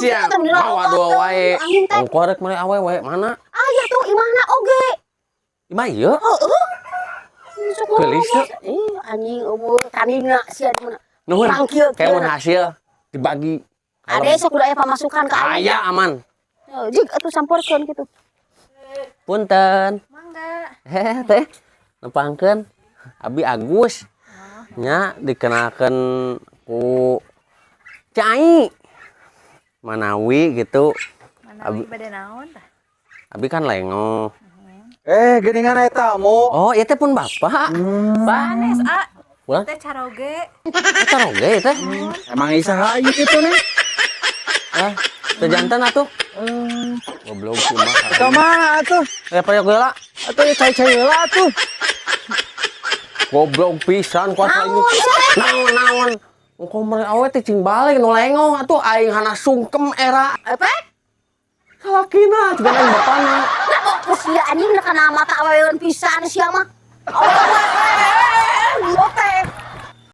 Siap. Teh Mawa dua wae. Anjing teh. Ongko rek mere awewe mana? Aya tuh imahna oge. Imah ieu? Heeh. Sok Geulis teu? Ih, anjing eueuh tandingna sia di mana. Nuhun. Urang kieu Kayak mun kieu. Hasil dibagi. Ade sok udah aya pamasukan ka aing. Aya aman. Heuh, jig atuh samporkeun kitu. Punten. Mangga. Heh, teh. Nepangkeun. Abi Agus. Nya dikenalkeun ku Cai. Manawi gitu. Manawi bade naon tah? Abi kan lengo. Eh, geuningan eta tamu. Oh, ieu teh pun bapak. Pak, Sanes a. Pulang? Teh caroge. Eta oge teh. Emang isaha ieu kitu nih? Ah, teh jantan atuh. Goblok sih mah. Ka mana atuh? Eh, payok heula. Atuh ya cai-cai heula atuh. Goblok pisan kuasa ini. Naon sia? Naon naon. Engko mere awe teh cing balik nu lengo atuh aing hana sungkem era. Apa? Salakina juga aing bapana. Nah, kok sia anjing na kana mata aweweun pisan sia mah. Awewe